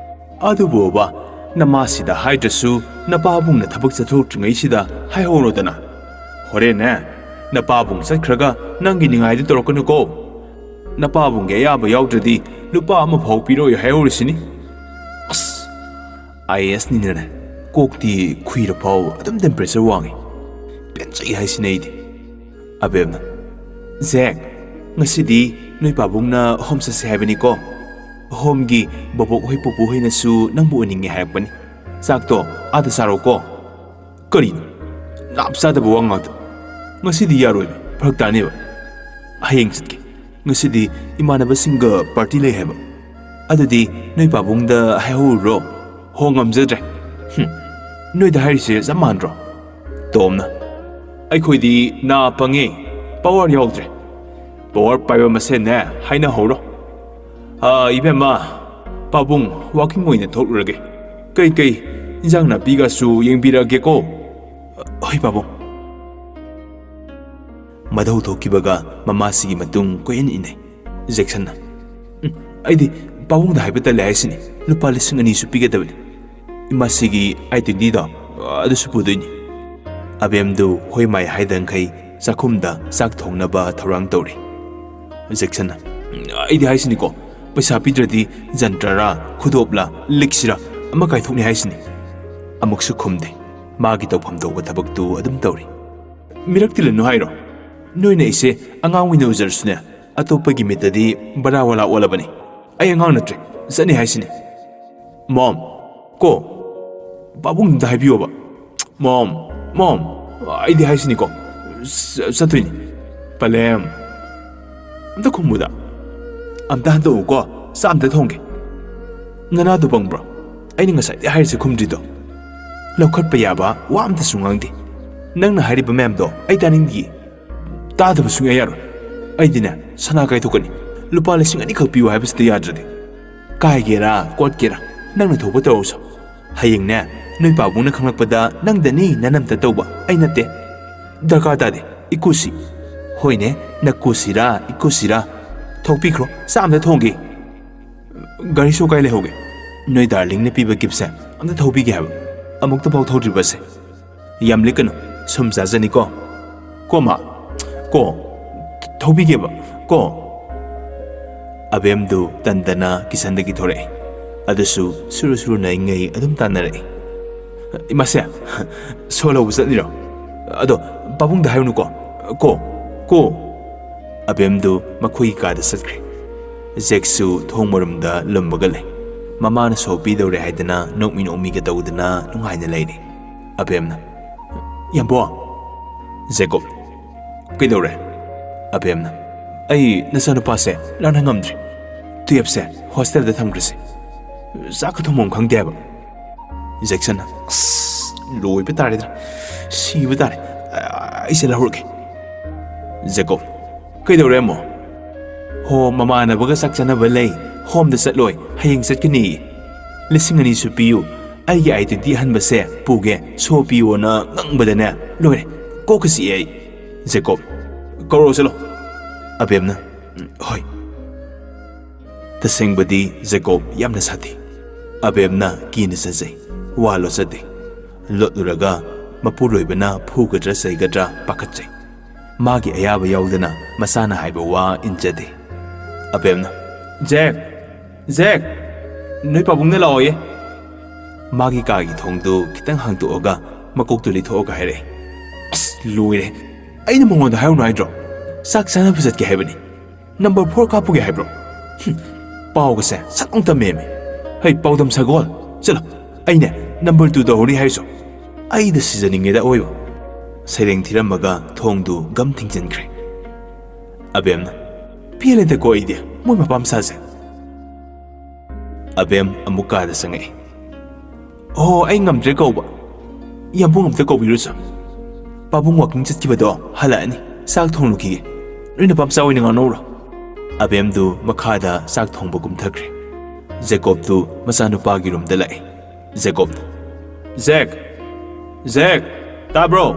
ꯑꯗꯨꯕꯨ ꯕꯕꯥ, ꯅꯃꯥꯁꯤꯗ ꯍꯥꯏꯗ꯭ꯔꯁꯨ ꯅꯄꯥꯕꯨꯡꯅ ꯊꯕꯛ ꯆꯠꯊꯣꯛꯇ꯭ꯔꯤꯉꯩꯁꯤꯗ ꯍꯥꯏꯍꯧꯔꯣꯗꯅ꯫ ꯍꯣꯔꯦꯟꯅꯦ, ꯅꯄꯥꯕꯨꯡ ꯆꯠꯈ꯭ꯔꯒ ꯅꯪꯒꯤ ꯅꯤꯡꯉꯥꯏꯗꯨ ꯇꯧꯔꯛꯀꯅꯨꯀꯣ꯫ ꯅꯄꯥꯕꯨꯡꯒꯤ ꯑꯌꯥꯕ ꯌꯥꯎꯗ꯭ꯔꯗꯤ ꯂꯨꯄꯥ ꯑꯃ ꯐꯥꯎ ꯄꯤꯔꯣꯏ ꯍꯥꯏꯍꯧꯔꯤꯁꯤꯅꯤ꯫" ꯑꯁ, ꯑꯥꯏ ꯑꯦ ꯑꯦꯁꯅꯤꯅꯅꯦ ꯀꯣꯛꯇꯤ ꯈꯨꯏꯔ ꯐꯥꯎ ꯑꯗꯨꯝ ꯇꯦꯝꯄꯔꯦꯆꯔ ꯋꯥꯡꯉꯤ꯫ ꯄꯦꯟꯖꯩ ꯍꯥꯏꯁꯤꯅꯦ ꯑꯩꯗꯤ꯫ ꯑꯕꯦꯝꯅ, "ꯖꯦꯛ, ꯉꯁꯤꯗꯤ ꯅꯣꯏ ꯄꯥꯕꯨꯡꯅ ꯍꯣꯝ ꯆꯠꯁꯦ ꯍꯥꯏꯕꯅꯤꯀꯣ꯫ ꯍꯣꯝꯒꯤ ꯕꯣꯕꯣꯛ ꯍꯣꯏ ꯄꯨꯄꯨ ꯍꯣꯏꯅꯁꯨ ꯅꯪꯕꯨ ꯎꯅꯤꯡꯉꯦ ꯍꯥꯏꯔꯛꯄꯅꯤ꯫ ꯆꯥꯛꯇꯣ ꯑꯥꯗ ꯆꯥꯔꯣꯀꯣ꯫" "ꯀꯔꯤꯅꯣ? ꯅꯥꯞ ꯆꯥꯗꯕ ꯋꯥ ꯉꯥꯛꯇ꯫ ꯉꯁꯤꯗꯤ ꯌꯥꯔꯣꯏꯕ, ꯐꯔꯛ ꯇꯥꯅꯦꯕ꯫ ꯍꯌꯦꯡ ꯆꯠꯀꯦ꯫ ꯉꯁꯤꯗꯤ ꯏꯃꯥꯟꯅꯕꯁꯤꯡꯒ ꯄꯥꯔꯇꯤ ꯂꯩ ꯍꯥꯏꯕ꯫ ꯑꯗꯨꯗꯤ ꯅꯣꯏ ꯄꯥꯕꯨꯡꯗ ꯍꯥꯏꯍꯧꯔꯨꯔꯣ꯫ ꯍꯣ, ꯉꯝꯖꯗ꯭ꯔꯦ꯫ ꯍꯨꯝ, ꯅꯣꯏꯗ ꯍꯥꯏꯔꯤꯁꯦ ꯆꯞ ꯃꯥꯟꯅꯗ꯭ꯔꯣ?" ꯇꯣꯝꯅ, "ꯑꯩꯈꯣꯏꯗꯤ ꯅꯥ ꯄꯪꯉꯦ, ꯄꯋꯥꯔ ꯌꯥꯎꯗ꯭ꯔꯦ꯫ ꯄꯋꯥꯔ ꯄꯥꯏꯕ ꯃꯁꯦꯟꯅꯦ ꯍꯥꯏꯅꯍꯧꯔꯣ꯫ ꯑꯥ, ꯏꯕꯦꯝꯃ, ꯄꯥꯕꯨꯡ ꯋꯥꯀꯤꯡ ꯑꯣꯏꯅ ꯊꯣꯛꯂꯨꯔꯒꯦ꯫ ꯀꯩꯀꯩ ꯏꯟꯖꯥꯡ ꯅꯥꯄꯤꯒꯁꯨ ꯌꯦꯡꯕꯤꯔꯛꯑꯒꯦꯀꯣ꯫" "ꯍꯣꯏ ꯄꯥꯕꯨꯡ꯫" ꯃꯙꯧ ꯊꯣꯛꯈꯤꯕꯒ ꯃꯃꯥꯁꯤꯒꯤ ꯃꯇꯨꯡ ꯀꯣꯏꯏꯟ ꯏꯟꯅꯩ꯫ ꯖꯦꯛꯁꯟꯅ, "ꯎꯝ, ꯑꯩꯗꯤ ꯄꯥꯕꯨꯡꯗ ꯍꯥꯏꯕ ꯇꯜꯂꯦ ꯍꯥꯏꯁꯤꯅꯤ꯫ ꯂꯨꯄꯥ ꯂꯤꯁꯤꯡ ꯑꯅꯤꯁꯨ ꯄꯤꯒꯗꯕꯅꯤ꯫ ꯏꯃꯥꯁꯤꯒꯤ ꯑꯥꯏ ꯇ꯭ꯋꯦꯟꯇꯤꯗꯣ, ꯑꯗꯨꯁꯨ ꯄꯨꯗꯣꯏꯅꯤ꯫" ꯑꯕꯦꯝꯗꯨ ꯍꯣꯏ ꯃꯥꯏ ꯍꯥꯏꯗꯈꯩ ꯆꯥꯛꯈꯨꯝꯗ ꯆꯥꯛ ꯊꯣꯡꯅꯕ ꯊꯧꯔꯥꯡ ꯇꯧꯔꯤ꯫ ꯖꯦꯛꯁꯟꯅ, "ꯎꯝ, ꯑꯩꯗꯤ ꯍꯥꯏꯁꯤꯅꯤꯀꯣ, ꯄꯩꯁꯥ ꯄꯤꯗ꯭ꯔꯗꯤ ꯖꯟꯇ꯭ꯔꯔꯥ, ꯈꯨꯗꯣꯞꯂꯥ, ꯂꯤꯛꯁꯤꯔꯥ ꯑꯃ ꯀꯥꯏꯊꯣꯛꯅꯤ ꯍꯥꯏꯁꯤꯅꯤ꯫" ꯑꯃꯨꯛꯁꯨ ꯈꯨꯝꯗꯦ꯫ ꯃꯥꯒꯤ ꯇꯧꯐꯝ ꯊꯣꯛꯄ ꯊꯕꯛꯇꯨ ꯑꯗꯨꯝ ꯇꯧꯔꯤ꯫ "ꯃꯤꯔꯛ ꯇꯤꯜꯂꯅꯨ ꯍꯥꯏꯔꯣ?" ꯅꯣꯏꯅ ꯑꯩꯁꯦ ꯑꯉꯥꯡ ꯑꯣꯏꯅ ꯎꯖꯔꯁꯨꯅꯦ, ꯑꯇꯣꯞꯄꯒꯤ ꯃꯤꯠꯇꯗꯤ ꯕꯔꯥ ꯋꯥꯂꯥ ꯑꯣꯜꯂꯕꯅꯤ꯫ ꯑꯩ ꯑꯉꯥꯡ ꯅꯠꯇ꯭ꯔꯦ, ꯆꯠꯅꯤ ꯍꯥꯏꯁꯤꯅꯤ꯫ ꯃꯣꯝ, ꯀꯣ, ꯄꯥꯕꯨꯡꯗ ꯍꯥꯏꯕꯤꯌꯣꯕ꯫ ꯃꯣꯝ, ꯃꯣꯝ, ꯑꯩꯗꯤ ꯍꯥꯏꯁꯤꯅꯤꯀꯣ, ꯆ-, ꯆꯠꯇꯣꯏꯅꯤ꯫ ꯄꯂꯦꯝ, ꯑꯝꯇ ꯈꯨꯝꯃꯨꯗ꯫ ꯑꯝꯇ ꯍꯟꯗꯣꯛꯎꯀꯣ, ꯆꯥꯛ ꯑꯝꯇ ꯊꯣꯡꯒꯦ꯫ ꯅꯅꯥꯗꯣ ꯄꯪꯕ꯭ꯔꯣ? ꯑꯩꯅ ꯉꯁꯥꯏꯗꯩ ꯍꯥꯏꯔꯤꯁꯦ ꯈꯨꯝꯗ꯭ꯔꯤꯗꯣ꯫ ꯂꯧꯈꯠꯄ ꯌꯥꯕ ꯋꯥ ꯑꯝꯇꯁꯨ ꯉꯥꯡꯗꯦ꯫ ꯅꯪꯅ ꯍꯥꯏꯔꯤꯕ ꯃꯌꯥꯝꯗꯣ ꯑꯩ ꯇꯥꯅꯤꯡꯗꯤꯌꯦ꯫ ꯇꯥꯗꯕ ꯁꯨꯡꯌꯥ ꯌꯥꯔꯣꯏ꯫ ꯑꯩꯗꯤꯅꯦ, ꯁꯅꯥ ꯀꯥꯏꯊꯣꯛꯀꯅꯤ꯫ ꯂꯨꯄꯥ ꯂꯤꯁꯤꯡ ꯑꯅꯤꯈꯛ ꯄꯤꯌꯨ ꯍꯥꯏꯕꯁꯤꯗ ꯌꯥꯗ꯭ꯔꯗꯤ꯫ ꯀꯥꯏꯒꯦꯔꯥ ꯀꯣꯠꯀꯦꯔꯥ, ꯅꯪꯅ ꯊꯣꯛꯄ ꯇꯧꯔꯁꯨ꯫ ꯍꯌꯦꯡꯅꯦ, ꯅꯣꯏ ꯄꯥꯕꯨꯡꯅ ꯈꯪꯂꯛꯄꯗ ꯅꯪꯗꯅꯤ ꯅꯅꯝꯇ ꯇꯧꯕ, ꯑꯩ ꯅꯠꯇꯦ꯫ ꯗꯔꯀꯥꯔ ꯇꯥꯗꯦ, ꯏꯀꯨꯁꯤ꯫ ꯍꯣꯏꯅꯦ, ꯅꯀꯨꯁꯤꯔꯥ ꯏꯀꯨꯁꯤꯔꯥ? ꯊꯣꯛꯄꯤꯈ꯭ꯔꯣ, ꯆꯥꯛ ꯑꯝꯇ ꯊꯣꯡꯒꯦ꯫ ꯒꯥꯔꯤ ꯁꯣ ꯀꯥꯏ ꯂꯩꯍꯧꯒꯦ? ꯅꯣꯏ ꯗꯥꯔꯂꯤꯡꯅ ꯄꯤꯕ ꯒꯤꯐꯁꯦ ꯑꯝꯇ ꯊꯧꯕꯤꯒꯦ ꯍꯥꯏꯕ꯫ ꯑꯃꯨꯛꯇꯐꯥꯎ ꯊꯧꯗ꯭ꯔꯤꯕꯁꯦ꯫ ꯌꯥꯝ ꯂꯤꯛꯀꯅꯨ, ꯁꯨꯝ ꯆꯥꯖꯅꯤꯀꯣ꯫ ꯀꯣ ꯃꯥ, ꯀꯣ, ꯊꯧꯕꯤꯒꯦꯕ, ꯀꯣ꯫ ꯑꯕꯦꯝꯗꯨ ꯇꯟꯗꯅ ꯀꯤꯁꯟꯗꯒꯤ ꯊꯣꯔꯛꯑꯦ꯫ ꯑꯗꯨꯁꯨ ꯁꯨꯔꯨ ꯁꯨꯔꯨ ꯅꯩꯉꯩ ꯑꯗꯨꯝ ꯇꯥꯟꯅꯔꯛꯏ꯫ "ꯏꯃꯥꯁꯦ, ꯁꯣ ꯂꯧꯕ ꯆꯠꯂꯤꯔꯣ? ꯑꯗꯣ ꯄꯥꯕꯨꯡꯗ ꯍꯥꯏꯔꯨꯅꯨꯀꯣ, ꯀꯣ, ꯀꯣ?" ꯑꯕꯦꯝꯗꯨ ꯃꯈꯣꯏꯒꯤ ꯀꯥꯗ ꯆꯠꯈ꯭ꯔꯦ꯫ ꯖꯦꯛꯁꯨ ꯊꯣꯡ ꯃꯔꯨꯝꯗ ꯂꯨꯝꯃꯒ ꯂꯩ꯫ ꯃꯃꯥꯅ ꯁꯣ ꯄꯤꯗꯧꯔꯦ ꯍꯥꯏꯗꯅ ꯅꯣꯛꯃꯤ ꯅꯣꯛꯃꯤꯒ ꯇꯧꯗꯅ ꯅꯨꯡꯉꯥꯏꯅ ꯂꯩꯔꯤ꯫ ꯑꯕꯦꯝꯅ, "ꯌꯥꯝꯕꯣ!" ꯖꯦꯀꯣꯕ, "ꯀꯩꯗꯧꯔꯦ?" ꯑꯕꯦꯝꯅ, "ꯑꯩ ꯅꯆꯥꯅꯨꯄꯥꯁꯦ ꯂꯥꯟꯅ ꯉꯝꯗ꯭ꯔꯦ꯫ ꯇꯨꯌꯦꯞꯁꯦ ꯍꯣꯁꯇꯦꯜꯗ ꯊꯝꯈ꯭ꯔꯁꯦ꯫ ꯆꯥꯛꯀ ꯊꯣꯡꯐꯝ ꯈꯪꯗꯦ ꯍꯥꯏꯕ꯫" ꯖꯦꯛꯁꯟꯅ, "ꯑꯁ, ꯂꯣꯏꯕ ꯇꯥꯔꯦꯗ꯫ ꯁꯤꯕ ꯇꯥꯔꯦ꯫ ꯑꯩꯁꯦ ꯂꯧꯍꯧꯔꯒꯦ꯫" ꯖꯦꯀꯣꯕ, "ꯀꯩꯗꯧꯔꯦ ꯑꯃꯨꯛ?" "ꯍꯣ, ꯃꯃꯥꯟꯅꯕꯒ ꯆꯥꯛ ꯆꯥꯅꯕ ꯂꯩ꯫ ꯍꯣꯝꯗ ꯆꯠꯂꯣꯏ, ꯍꯌꯦꯡ ꯆꯠꯀꯅꯤꯌꯦ꯫ ꯂꯤꯁꯤꯡ ꯑꯅꯤꯁꯨ ꯄꯤꯌꯨ꯫ ꯑꯩꯒꯤ ꯑꯥꯏ ꯇ꯭ꯋꯦꯟꯇꯤ ꯑꯍꯟꯕꯁꯦ ꯄꯨꯒꯦ, ꯁꯣ ꯄꯤꯌꯣꯅ ꯉꯪꯕꯗꯅꯦ, ꯂꯣꯏꯔꯦ꯫ ꯀꯣꯛꯀ ꯆꯤꯛꯑꯦ ꯑꯩ꯫" ꯖꯦꯀꯣꯕ, "ꯀꯧꯔꯛꯑꯣ ꯆꯠꯂꯣ꯫" ꯑꯕꯦꯝꯅ, "ꯎꯝ, ꯍꯣꯏ꯫" ꯇꯁꯦꯡꯕꯗꯤ ꯖꯦꯀꯣꯕ ꯌꯥꯝꯅ ꯁꯥꯊꯤ꯫ ꯑꯕꯦꯝꯅ ꯀꯤꯅ ꯆꯠꯆꯩ, ꯋꯥ ꯂꯣꯠꯆꯗꯦ꯫ ꯂꯣꯠꯂꯨꯔꯒ ꯃꯄꯨꯔꯣꯏꯕꯅ ꯐꯨꯒꯗ꯭ꯔꯥ ꯆꯩꯒꯗ꯭ꯔꯥ ꯄꯥꯈꯠꯆꯩ꯫ ꯃꯥꯒꯤ ꯑꯌꯥꯕ ꯌꯥꯎꯗꯅ ꯃꯆꯥꯅ ꯍꯥꯏꯕ ꯋꯥ ꯏꯟꯖꯗꯦ꯫ ꯑꯕꯦꯝꯅ, "ꯖꯦꯛ! ꯖꯦꯛ! ꯅꯣꯏ ꯄꯥꯕꯨꯡꯅ ꯂꯥꯛꯑꯣꯌꯦ꯫" ꯃꯥꯒꯤ ꯀꯥꯒꯤ ꯊꯣꯡꯗꯨ ꯈꯤꯇꯪ ꯍꯥꯡꯗꯣꯛꯑꯒ ꯃꯀꯣꯛꯇꯨ ꯂꯤꯊꯣꯛꯑꯒ ꯍꯥꯏꯔꯛꯏ꯫ "ꯑꯁ, ꯂꯣꯏꯔꯦ꯫ ꯑꯩꯅ ꯃꯉꯣꯟꯗ ꯍꯥꯏꯔꯨꯅꯨ ꯍꯥꯏꯗ꯭ꯔꯣ? ꯆꯥꯛ ꯆꯥꯅꯕ ꯆꯠꯀꯦ ꯍꯥꯏꯕꯅꯤ꯫ ꯅꯝꯕꯔ ꯐꯣꯔ ꯀꯥꯞꯄꯨꯒꯦ ꯍꯥꯏꯕ꯭ꯔꯣ? ꯍꯨꯝ, ꯄꯥꯎꯒꯁꯦ ꯁꯠ ꯑꯃꯨꯛ ꯇꯝꯃꯦꯃꯤ꯫ ꯍꯩ, ꯄꯥꯎꯗꯝ ꯁꯒꯣꯜ, ꯆꯠꯂꯣ꯫ ꯑꯩꯅꯦ ꯅꯝꯕꯔ ꯇꯨ ꯇꯧꯍꯧꯔꯤ ꯍꯥꯏꯔꯤꯁꯨ꯫ ꯑꯩꯗ ꯁꯤꯖꯅꯤꯡꯉꯦꯗ ꯑꯋꯣꯏꯕ꯫ ꯁꯩꯔꯦꯡ ꯊꯤꯔꯝꯃꯒ ꯊꯣꯡꯗꯨ ꯒꯝ ꯊꯤꯡꯖꯤꯟꯈ꯭ꯔꯦ꯫ ꯑꯕꯦꯝꯅ, "ꯄꯦꯜꯂꯦꯗꯀꯣ ꯑꯩꯗꯤ, ꯃꯣꯏ ꯃꯄꯥ ꯃꯆꯥꯁꯦ"꯫ ꯑꯕꯦꯝ ꯑꯃꯨꯛ ꯀꯥꯗ ꯆꯪꯉꯛꯏ꯫ "ꯑꯣ, ꯑꯩ ꯉꯝꯗ꯭ꯔꯦ ꯀꯧꯕ꯫ ꯌꯥꯝꯕꯨꯡ ꯑꯝꯇ ꯀꯧꯕꯤꯔꯨꯆꯣ꯫ ꯄꯥꯕꯨꯡ ꯋꯥꯀꯤꯡ ꯆꯠꯈꯤꯕꯗꯣ ꯍꯜꯂꯛꯑꯅꯤ꯫ ꯆꯥꯛ ꯊꯣꯡꯂꯨꯈꯤꯒꯦ꯫ ꯅꯣꯏ ꯅꯄꯥꯝꯆꯥ ꯑꯣꯏꯅ ꯉꯥꯡꯅꯧꯔꯣ"꯫ ꯑꯕꯦꯝꯗꯨ ꯃꯈꯥꯗ ꯆꯥꯛ ꯊꯣꯡꯕ ꯀꯨꯝꯊꯈ꯭ꯔꯦ꯫ ꯖꯦꯀꯣꯕꯇꯨ ꯃꯆꯥꯅꯨꯄꯥꯒꯤ ꯔꯨꯝꯗ ꯂꯥꯛꯏ꯫ ꯖꯦꯀꯣꯕ, "ꯖꯦꯛ! ꯖꯦꯛ! ꯇꯥꯕ꯭ꯔꯣ?"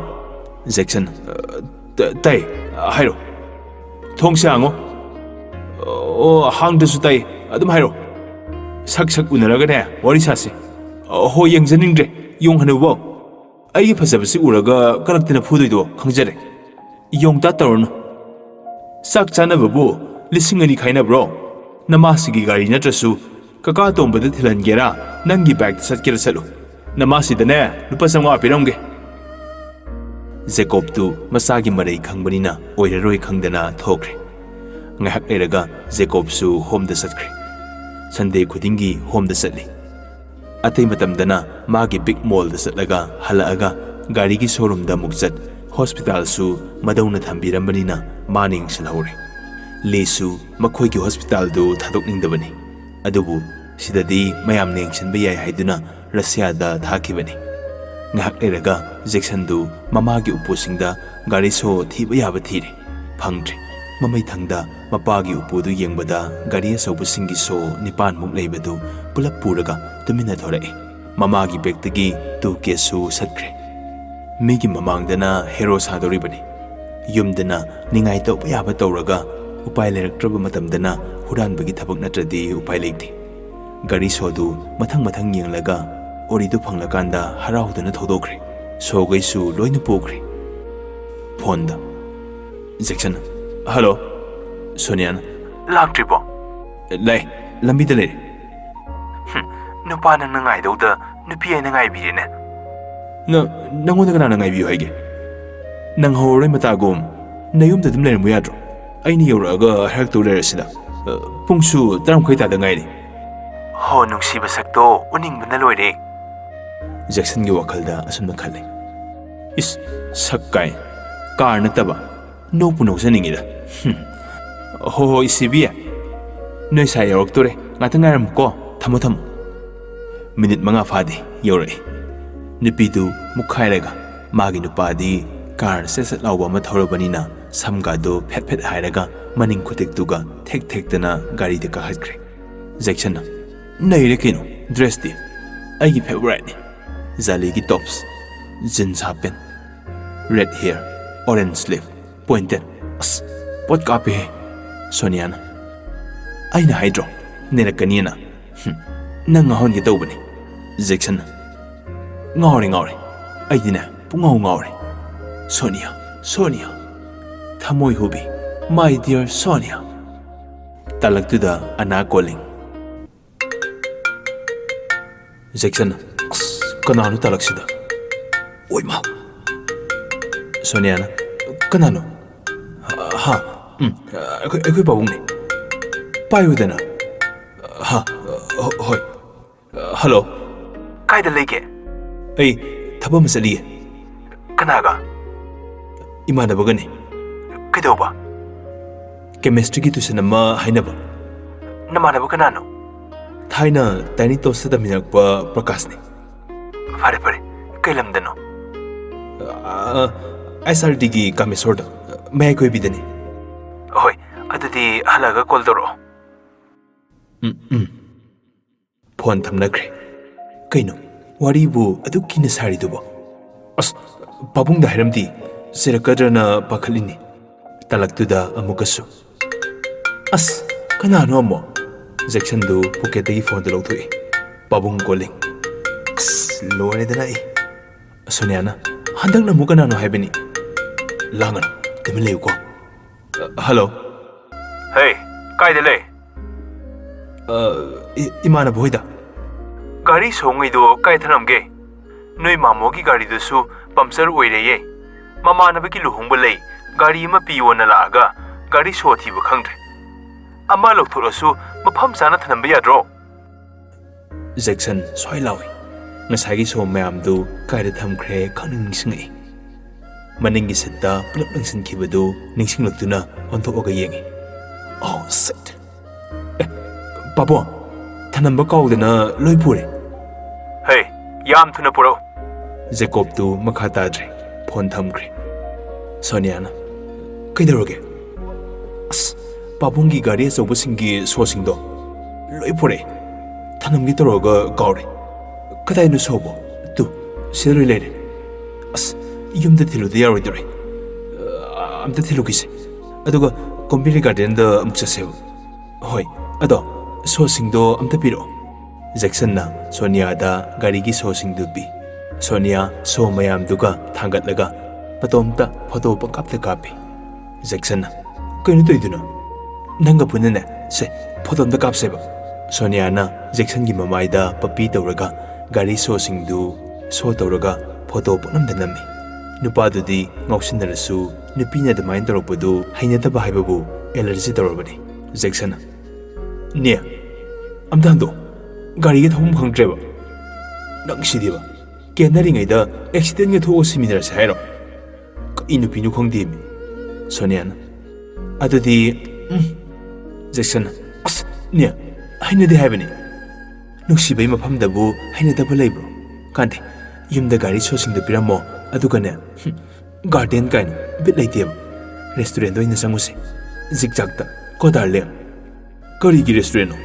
ꯖꯦꯛꯁꯟ, "ꯑ, ꯇ-, ꯇꯥꯏ꯫ ꯍꯥꯏꯔꯣ꯫ ꯊꯣꯡꯁꯦ ꯍꯥꯡꯉꯣ"꯫ "ꯑꯣ, ꯍꯥꯡꯗ꯭ꯔꯁꯨ ꯇꯥꯏ꯫ ꯑꯗꯨꯝ ꯍꯥꯏꯔꯣ꯫ ꯁꯛ ꯁꯛ ꯎꯅꯔꯒꯅꯦ ꯋꯥꯔꯤ ꯁꯥꯁꯤ"꯫ "ꯑ, ꯍꯣꯏ, ꯌꯦꯡꯖꯅꯤꯡꯗ꯭ꯔꯦ꯫ ꯌꯣꯡ ꯍꯅꯨꯕꯧ꯫ ꯑꯩꯒꯤ ꯐꯖꯕꯁꯤ ꯎꯔꯒ ꯀꯂꯛꯇꯅ ꯐꯨꯗꯣꯏꯗꯣ ꯈꯪꯖꯔꯦ꯫ ꯌꯣꯡꯇꯥ ꯇꯧꯔꯅꯨ꯫ ꯆꯥꯛ ꯆꯥꯅꯕꯕꯨ ꯂꯤꯁꯤꯡ ꯑꯅꯤ ꯈꯥꯏꯅꯕ꯭ꯔꯣ? ꯅꯃꯥꯁꯤꯒꯤ ꯒꯥꯔꯤ ꯅꯠꯇ꯭ꯔꯁꯨ ꯀꯀꯥ ꯇꯣꯝꯕꯗ ꯊꯤꯜꯍꯟꯒꯦꯔꯥ, ꯅꯪꯒꯤ ꯕꯥꯏꯛꯇ ꯆꯠꯀꯦꯔꯥ ꯆꯠꯂꯨ꯫ ꯅꯃꯥꯁꯤꯗꯅꯦ ꯂꯨꯄꯥ ꯆꯥꯝꯃꯉꯥ ꯄꯤꯔꯝꯒꯦ"꯫ ꯖꯦꯀꯣꯕꯇꯨ ꯃꯆꯥꯒꯤ ꯃꯔꯩ ꯈꯪꯕꯅꯤꯅ ꯑꯣꯏꯔꯔꯣꯏ ꯈꯪꯗꯅ ꯊꯣꯛꯈ꯭ꯔꯦ꯫ ꯉꯥꯏꯍꯥꯛ ꯂꯩꯔꯒ ꯖꯦꯀꯣꯕꯁꯨ ꯍꯣꯝꯗ ꯆꯠꯈ꯭ꯔꯦ꯫ ꯁꯟꯗꯦ ꯈꯨꯗꯤꯡꯒꯤ ꯍꯣꯝꯗ ꯆꯠꯂꯤ꯫ ꯑꯇꯩ ꯃꯇꯝꯗꯅ ꯃꯥꯒꯤ ꯕꯤꯛ ꯃꯣꯜꯗ ꯆꯠꯂꯒ ꯍꯜꯂꯛꯑꯒ ꯒꯥꯔꯤꯒꯤ ꯁꯣꯔꯨꯝꯗ ꯑꯃꯨꯛ ꯆꯠ, ꯍꯣꯁꯄꯤꯇꯥꯜꯁꯨ ꯃꯗꯧꯅ ꯊꯝꯕꯤꯔꯝꯕꯅꯤꯅ ꯃꯥꯅ ꯌꯦꯡꯁꯤꯜꯍꯧꯔꯦ꯫ ꯂꯤꯁꯨ ꯃꯈꯣꯏꯒꯤ ꯍꯣꯁꯄꯤꯇꯥꯜꯗꯨ ꯊꯥꯗꯣꯛꯅꯤꯡꯗꯕꯅꯤ, ꯑꯗꯨꯕꯨ ꯁꯤꯗꯗꯤ ꯃꯌꯥꯝꯅ ꯌꯦꯡꯁꯤꯟꯕ ꯌꯥꯏ ꯍꯥꯏꯗꯨꯅ ꯔꯁꯤꯌꯥꯗ ꯊꯥꯈꯤꯕꯅꯤ꯫ ꯉꯥꯏꯍꯥꯛ ꯂꯩꯔꯒ ꯖꯦꯛꯁꯟꯗꯨ ꯃꯃꯥꯒꯤ ꯎꯄꯨꯁꯤꯡꯗ ꯒꯥꯔꯤ ꯁꯣ ꯊꯤꯕ ꯌꯥꯕ ꯊꯤꯔꯦ, ꯐꯪꯗ꯭ꯔꯦ꯫ ꯃꯃꯩꯊꯪꯗ ꯃꯄꯥꯒꯤ ꯎꯄꯨꯗꯨ ꯌꯦꯡꯕꯗ ꯒꯥꯔꯤ ꯑꯆꯧꯕꯁꯤꯡꯒꯤ ꯁꯣ ꯅꯤꯄꯥꯟꯃꯨꯛ ꯂꯩꯕꯗꯨ ꯄꯨꯂꯞ ꯄꯨꯔꯒ ꯇꯨꯃꯤꯟꯅ ꯊꯣꯔꯛꯏ꯫ ꯃꯃꯥꯒꯤ ꯕꯦꯛꯇꯒꯤ ꯇꯨ ꯀꯦꯁꯁꯨ ꯁꯠꯈ꯭ꯔꯦ꯫ ꯃꯤꯒꯤ ꯃꯃꯥꯡꯗꯅ ꯍꯦꯔꯣ ꯁꯥꯗꯧꯔꯤꯕꯅꯤ꯫ ꯌꯨꯝꯗꯅ ꯅꯤꯡꯉꯥꯏ ꯇꯧꯕ ꯌꯥꯕ ꯇꯧꯔꯒ, ꯎꯄꯥꯏ ꯂꯩꯔꯛꯇ꯭ꯔꯕ ꯃꯇꯝꯗꯅ ꯍꯨꯔꯥꯟꯕꯒꯤ ꯊꯕꯛ ꯅꯠꯇ꯭ꯔꯗꯤ ꯎꯄꯥꯏ ꯂꯩꯇꯦ꯫ ꯒꯥꯔꯤ ꯁꯣꯗꯨ ꯃꯊꯪ ꯃꯊꯪ ꯌꯦꯡꯂꯒ ꯑꯣꯔꯤꯗꯨ ꯐꯪꯂꯀꯥꯟꯗ ꯍꯔꯥꯎꯗꯨꯅ ꯊꯧꯗꯣꯛꯈ꯭ꯔꯦ꯫ ꯁꯣꯒꯩꯁꯨ ꯂꯣꯏꯅ ꯄꯨꯈ꯭ꯔꯦ꯫ ꯐꯣꯟꯗ ꯖꯦꯛꯁꯟ, "ꯍꯜꯂꯣ"꯫ ꯁꯣꯅꯤꯌꯥꯅ, "ꯂꯥꯛꯇ꯭ꯔꯤꯕꯣ?" "ꯂꯩ, ꯂꯝꯕꯤꯗ ꯂꯩꯔꯦ"꯫ "ꯍꯨꯝ, ꯅꯨꯄꯥ ꯅꯪꯅ ꯉꯥꯏꯗꯧꯗ ꯅꯨꯄꯤ ꯑꯩꯅ ꯉꯥꯏꯕꯤꯔꯦꯅꯦ"꯫ "ꯅ-, ꯅꯪꯉꯣꯟꯗ ꯀꯅꯥꯅ ꯉꯥꯏꯕꯤꯌꯨ ꯍꯥꯏꯒꯦ?" "ꯅꯪ ꯍꯧꯔꯔꯣꯏ ꯃꯇꯥꯒꯨꯝ, ꯅꯌꯨꯝꯗ ꯑꯗꯨꯝ ꯂꯩꯔꯝꯕ ꯌꯥꯗ꯭ꯔꯣ? ꯑꯩꯅ ꯌꯧꯔꯛꯑꯒ ꯍꯥꯏꯔꯛꯇꯧ ꯂꯩꯔꯁꯤꯗ꯫ ꯑ, ꯄꯨꯡꯁꯨ ꯇꯔꯥꯃꯥꯊꯣꯏ ꯇꯥꯗ ꯉꯥꯏꯔꯤ꯫" "ꯍꯣ, ꯅꯨꯡꯁꯤꯕ ꯁꯛꯇꯣ ꯎꯅꯤꯡꯕꯅ ꯂꯣꯏꯔꯦ꯫" ꯖꯦꯛꯁꯟꯒꯤ ꯋꯥꯈꯜꯗ ꯑꯁꯨꯝꯅ ꯈꯜꯂꯤ꯫ "ꯏꯁ, ꯁꯛ ꯀꯥꯏ, ꯀꯥꯔ ꯅꯠꯇꯕ, ꯅꯣꯛꯄꯨ ꯅꯣꯛꯆꯅꯤꯡꯉꯤꯗ꯫ ꯍꯨꯝ꯫ ꯍꯣ ꯍꯣ, ꯏꯁꯤꯕꯤ, ꯅꯣꯏ ꯁꯥꯏ ꯌꯧꯔꯛꯇꯣꯔꯦ, ꯉꯥꯛꯇꯪ ꯉꯥꯏꯔꯝꯃꯨꯀꯣ, ꯊꯝꯃꯣ ꯊꯝꯃꯣ꯫" ꯃꯤꯅꯤꯠ ꯃꯉꯥ ꯐꯥꯗꯦ ꯌꯧꯔꯛꯏ꯫ ꯅꯨꯄꯤꯗꯨ ꯃꯨꯛꯈꯥꯏꯔꯒ ꯃꯥꯒꯤ ꯅꯨꯄꯥꯗꯤ ꯀꯥꯔ ꯁꯠ ꯁꯠ ꯂꯥꯎꯕ ꯑꯃ ꯊꯧꯔꯕꯅꯤꯅ ꯁꯝꯒꯥꯗꯣ ꯐꯦꯠ ꯐꯦꯠ ꯍꯥꯏꯔꯒ ꯃꯅꯤꯡ ꯈꯨꯇꯦꯛꯇꯨꯒ ꯊꯦꯛ ꯊꯦꯛꯇꯅ ꯒꯥꯔꯤꯗ ꯀꯥꯈꯠꯈ꯭ꯔꯦ꯫ ꯖꯦꯛꯁꯟꯅ, "ꯅꯩꯔꯦ ꯀꯩꯅꯣ, ꯗ꯭ꯔꯦꯁꯇꯤ?" "ꯑꯩꯒꯤ ꯐꯦꯚꯣꯔꯥꯏꯠꯅꯤ꯫ ꯖꯥꯂꯤꯒꯤ ꯇꯣꯞꯁ, ꯖꯤꯟꯁ ꯍꯥꯞ ꯄꯦꯟ, ꯔꯦꯗ ꯍꯤꯌꯔ, ꯑꯣꯔꯦꯟꯖ ꯁ꯭ꯂꯤꯞ, ꯄꯣꯏꯟꯇꯦꯠ꯫ ꯑꯁ, ꯄꯣꯠ ꯀꯥꯞꯄꯦꯍꯦ꯫" ꯁꯣꯅꯤꯌꯥꯅ, "ꯑꯩꯅ ꯍꯥꯏꯗ꯭ꯔꯣ ꯅꯩꯔꯛꯀꯅꯤꯅ? ꯍꯨꯝ, ꯅꯪ ꯉꯥꯎꯍꯟꯒꯦ ꯇꯧꯕꯅꯤ꯫" ꯖꯦꯛꯁꯟꯅ, "ꯉꯥꯎꯔꯦ, ꯉꯥꯎꯔꯦ꯫ ꯑꯩꯗꯤꯅꯦ, ꯄꯨꯡꯉꯥꯎ ꯉꯥꯎꯔꯦ꯫ ꯁꯣꯅꯤꯌꯥ, ꯁꯣꯅꯤꯌꯥ, ꯊꯃꯣꯏ ꯍꯨꯕꯤ, my dear ꯁꯣꯅꯤꯌꯥ꯫" ꯇꯥꯂꯛꯇꯨꯗ ꯑꯅꯥ ꯀꯣꯂꯤꯡ꯫ ꯖꯦꯛꯁꯟꯅ, "ꯑꯁ, ꯀꯅꯥꯅꯣ ꯇꯥꯂꯛꯁꯤꯗ? ꯑꯣꯏꯃꯥ!" ꯁꯣꯅꯤꯌꯥꯅ, "ꯀꯅꯥꯅꯣ?" "ꯍꯥ? ꯎꯝ, ꯑꯩꯈꯣꯏ, ꯑꯩꯈꯣꯏ ꯄꯥꯕꯨꯡꯅꯦ꯫ ꯄꯥꯏꯌꯨꯗꯅ꯫" "ꯍꯥ? ꯍꯣ-, ꯍꯣꯏ꯫ ꯍꯜꯂꯣ꯫" "ꯀꯥꯏꯗ ꯂꯩꯒꯦ?" "ꯑꯩ ꯊꯕꯛ ꯑꯃ ꯆꯠꯂꯤꯌꯦ꯫" "ꯀꯅꯥꯒ?" "ꯏꯃꯥꯟꯅꯕꯒꯅꯤ꯫" "ꯀꯩꯗꯧꯕ?" "ꯀꯦꯃꯤꯁꯇ꯭ꯔꯤꯒꯤ ꯇ꯭ꯌꯨꯁꯟ ꯑꯃ ꯍꯥꯏꯅꯕ꯫" "ꯅꯃꯥꯟꯅꯕ ꯀꯅꯥꯅꯣ?" "ꯊꯥꯏꯅ ꯇꯥꯏꯅꯤ ꯇꯣꯁꯇ ꯇꯝꯃꯤꯟꯅꯔꯛꯄ ꯄ꯭ꯔꯀꯥꯁꯅꯤ꯫" "ꯐꯔꯦ, ꯐꯔꯦ꯫ ꯀꯩ ꯂꯝꯗꯅꯣ?" "ꯑꯥ, ꯑꯦꯁ ꯑꯥꯔ ꯗꯤꯒꯤ ꯀꯥꯃꯦꯁꯣꯔꯗ, ꯃꯌꯥꯏ ꯀꯣꯏꯕꯤꯗꯅꯤ꯫" "ꯍꯣꯏ, ꯑꯗꯨꯗꯤ ꯍꯜꯂꯛꯑꯒ ꯀꯣꯜ ꯇꯧꯔꯛꯑꯣ꯫" "ꯎꯝ, ꯎꯝ꯫" ꯐꯣꯟ ꯊꯝꯅꯈ꯭ꯔꯦ꯫ ꯀꯩꯅꯣ, ꯋꯥꯔꯤꯕꯨ ꯑꯗꯨꯛ ꯀꯤꯅ ꯁꯥꯔꯤꯗꯨꯕꯣ? "ꯑꯁ, ꯄꯥꯕꯨꯡꯗ ꯍꯥꯏꯔꯝꯗꯤ, ꯆꯩꯔꯛꯀꯗ꯭ꯔꯅ ꯄꯥꯈꯠꯂꯤꯅꯤ꯫" ꯇꯥꯂꯛꯇꯨꯗ ꯑꯃꯨꯛꯀꯁꯨ, "ꯑꯁ, ꯀꯅꯥꯅꯣ ꯑꯃꯨꯛ?" ꯖꯦꯛꯁꯟꯗꯨ ꯄꯣꯀꯦꯠꯇꯒꯤ ꯐꯣꯟꯗꯨ ꯂꯧꯊꯣꯛꯏ꯫ ꯄꯥꯕꯨꯡ ꯀꯣꯂꯤꯡ꯫ "ꯑꯁ, ꯂꯣꯏꯔꯦꯗꯅ ꯑꯩ꯫" ꯁꯣꯅꯤꯌꯥꯅ, "ꯍꯟꯗꯛꯅ ꯑꯃꯨꯛ ꯀꯅꯥꯅꯣ ꯍꯥꯏꯕꯅꯤ?" "ꯂꯥꯡꯒꯅꯨ, ꯇꯨꯃꯤꯟ ꯂꯩꯌꯨꯀꯣ꯫" "ꯍꯜꯂꯣ꯫" "ꯍꯦ, ꯀꯥꯏꯗ ꯂꯩ?" "ꯑ, ꯏ-, ꯏꯃꯥꯟꯅꯕ ꯍꯣꯏꯗ꯫" "ꯒꯥꯔꯤ ꯁꯣꯡꯉꯩꯗꯣ ꯀꯥꯏ ꯊꯅꯝꯒꯦ? ꯅꯣꯏ ꯃꯥꯃꯣꯒꯤ ꯒꯥꯔꯤꯗꯨꯁꯨ ꯄꯝꯆꯔ ꯑꯣꯏꯔꯦꯌꯦ꯫ ꯃꯃꯥꯟꯅꯕꯒꯤ ꯂꯨꯍꯣꯡꯕ ꯂꯩ, ꯒꯥꯔꯤ ꯑꯃ ꯄꯤꯌꯣꯅ ꯂꯥꯛꯑꯒ ꯒꯥꯔꯤ ꯁꯣ ꯊꯤꯕ ꯈꯪꯗ꯭ꯔꯦ꯫ ꯑꯃ ꯂꯧꯊꯣꯛꯂꯁꯨ ꯃꯐꯝ ꯆꯥꯅ ꯊꯅꯝꯕ ꯌꯥꯗ꯭ꯔꯣ?" ꯖꯦꯛꯁꯟ ꯁ꯭ꯋꯥꯏ ꯂꯥꯎꯏ꯫ ꯉꯁꯥꯏꯒꯤ ꯁꯣ ꯃꯌꯥꯝꯗꯨ ꯀꯥꯏꯗ ꯊꯝꯈ꯭ꯔꯦ ꯈꯪꯅꯤꯡ ꯅꯤꯡꯁꯤꯡꯉꯛꯏ꯫ ꯃꯅꯤꯡꯒꯤ ꯁꯤꯠꯇ ꯄꯨꯂꯞ ꯂꯪꯁꯤꯟꯈꯤꯕꯗꯨ ꯅꯤꯡꯁꯤꯡꯂꯛꯇꯨꯅ ꯑꯣꯟꯊꯣꯛꯑꯒ ꯌꯦꯡꯉꯤ꯫ "ꯑꯣ, ꯁꯤꯠ!" "ꯑꯦ, ꯄꯥꯕꯨꯡ, ꯊꯅꯝꯕ ꯀꯥꯎꯗꯅ ꯂꯣꯏ ꯄꯨꯔꯦ꯫" "ꯍꯦ, ꯌꯥꯝ ꯊꯨꯅ ꯄꯨꯔꯛꯎ!" ꯖꯦꯀꯣꯕꯇꯨ ꯃꯈꯥ ꯇꯥꯗ꯭ꯔꯦ꯫ ꯐꯣꯟ ꯊꯝꯈ꯭ꯔꯦ꯫ ꯁꯣꯅꯤꯌꯥꯅ, "ꯀꯩꯗꯧꯔꯒꯦ?" "ꯑꯁ, ꯄꯥꯕꯨꯡꯒꯤ ꯒꯥꯔꯤ ꯑꯆꯧꯕꯁꯤꯡꯒꯤ ꯁꯣꯁꯤꯡꯗꯣ ꯂꯣꯏ ꯄꯨꯔꯛꯑꯦ꯫ ꯊꯅꯝꯒꯦ ꯇꯧꯔꯒ ꯀꯥꯎꯔꯦ꯫" "ꯀꯗꯥꯏꯅꯣ ꯁꯣꯕꯣ?" "ꯇꯨ, ꯁꯤꯗ ꯂꯣꯏ ꯂꯩꯔꯦ꯫" "ꯑꯁ, ꯌꯨꯝꯗ ꯊꯤꯜꯂꯨꯗ ꯌꯥꯔꯣꯏꯗꯧꯔꯦ꯫ ꯑ, ꯑꯝꯇ ꯊꯤꯜꯂꯨꯈꯤꯁꯦ꯫ ꯑꯗꯨꯒ ꯀꯣꯝꯕꯤꯔꯩ ꯒꯥꯔꯗꯦꯟꯗ ꯑꯃꯨꯛ ꯆꯠꯁꯦꯕ꯫" "ꯍꯣꯏ, ꯑꯗꯣ ꯁꯣꯁꯤꯡꯗꯣ ꯑꯝꯇ ꯄꯤꯔꯛꯑꯣ꯫" ꯖꯦꯛꯁꯟꯅ ꯁꯣꯅꯤꯌꯥꯗ ꯒꯥꯔꯤꯒꯤ ꯁꯣꯁꯤꯡꯗꯨ ꯄꯤ꯫ ꯁꯣꯅꯤꯌꯥ ꯁꯣ ꯃꯌꯥꯝꯗꯨꯒ ꯊꯥꯡꯒꯠꯂꯒ ꯃꯇꯣꯝꯇ ꯐꯣꯇꯣ ꯄꯪꯀꯥꯞꯇ ꯀꯥꯞꯄꯤ꯫ ꯖꯦꯛꯁꯟꯅ, "ꯀꯩꯅꯣ ꯇꯧꯔꯤꯗꯨꯅꯣ? ꯅꯪꯒ ꯄꯨꯟꯅꯅꯦ, ꯁꯦ, ꯐꯣꯇꯣ ꯑꯝꯇ ꯀꯥꯞꯁꯦꯕ꯫" ꯁꯣꯅꯤꯌꯥꯅ ꯖꯦꯛꯁꯟꯒꯤ ꯃꯃꯥꯏꯗ ꯄꯞꯄꯤ ꯇꯧꯔꯒ ꯒꯥꯔꯤ ꯁꯣꯁꯤꯡꯗꯨ ꯁꯣ ꯇꯧꯔꯒ ꯐꯣꯇꯣ ꯄꯨꯝꯅꯝꯗ ꯅꯝꯃꯤ꯫ ꯅꯨꯄꯥꯗꯨꯗꯤ ꯉꯥꯎꯁꯤꯟꯅꯔꯁꯨ ꯅꯨꯄꯤꯅ ꯑꯗꯨꯃꯥꯏꯅ ꯇꯧꯔꯛꯄꯗꯨ ꯍꯩꯅꯗꯕ ꯍꯥꯏꯕꯕꯨ ꯑꯦꯂꯔꯖꯤ ꯇꯧꯔꯕꯅꯤ꯫ ꯖꯦꯛꯁꯟꯅ, "ꯅꯦ, ꯑꯝꯇ ꯍꯟꯗꯣꯛꯑꯣ꯫ ꯒꯥꯔꯤꯒ ꯊꯧꯐꯝ ꯈꯪꯗ꯭ꯔꯦꯕ꯫ ꯅꯪ ꯁꯤꯗꯤꯕ꯫ ꯀꯦꯟꯅꯔꯤꯉꯩꯗ ꯑꯦꯛꯁꯤꯗꯦꯟꯒ ꯊꯣꯛꯑꯒ ꯁꯤꯃꯤꯟꯅꯔꯁꯦ ꯍꯥꯏꯔꯣ? ꯀꯩ ꯅꯨꯄꯤꯅꯣ ꯈꯪꯗꯦꯃꯤ꯫" ꯁꯣꯅꯤꯌꯥꯅ, "ꯑꯗꯨꯗꯤ, ꯎꯝ꯫" ꯖꯦꯛꯁꯟꯅ, "ꯑꯁ, ꯅꯦ, ꯍꯩꯅꯗꯦ ꯍꯥꯏꯕꯅꯤ꯫ ꯅꯨꯡꯁꯤꯕꯩ ꯃꯐꯝꯗꯕꯨ ꯍꯩꯅꯗꯕ ꯂꯩꯕ꯭ꯔꯣ? ꯀꯥꯟꯗꯦ, ꯌꯨꯝꯗ ꯒꯥꯔꯤ ꯁꯣꯁꯤꯡꯗꯣ ꯄꯤꯔꯝꯃꯣ, ꯑꯗꯨꯒꯅꯦ, ꯍꯨꯝ, ꯒꯥꯔꯗꯦꯟ ꯀꯥꯏꯅ ꯕꯤꯠ ꯂꯩꯇꯦꯕ꯫ ꯔꯦꯁꯇꯨꯔꯦꯟꯗ ꯑꯣꯏꯅ ꯆꯪꯉꯨꯁꯦ, ꯖꯤꯛ ꯖꯥꯛꯇ, ꯀꯣ ꯗꯥꯔꯂꯤꯡ꯫" "ꯀꯔꯤꯒꯤ ꯔꯦꯁꯇꯨꯔꯦꯟꯅꯣ?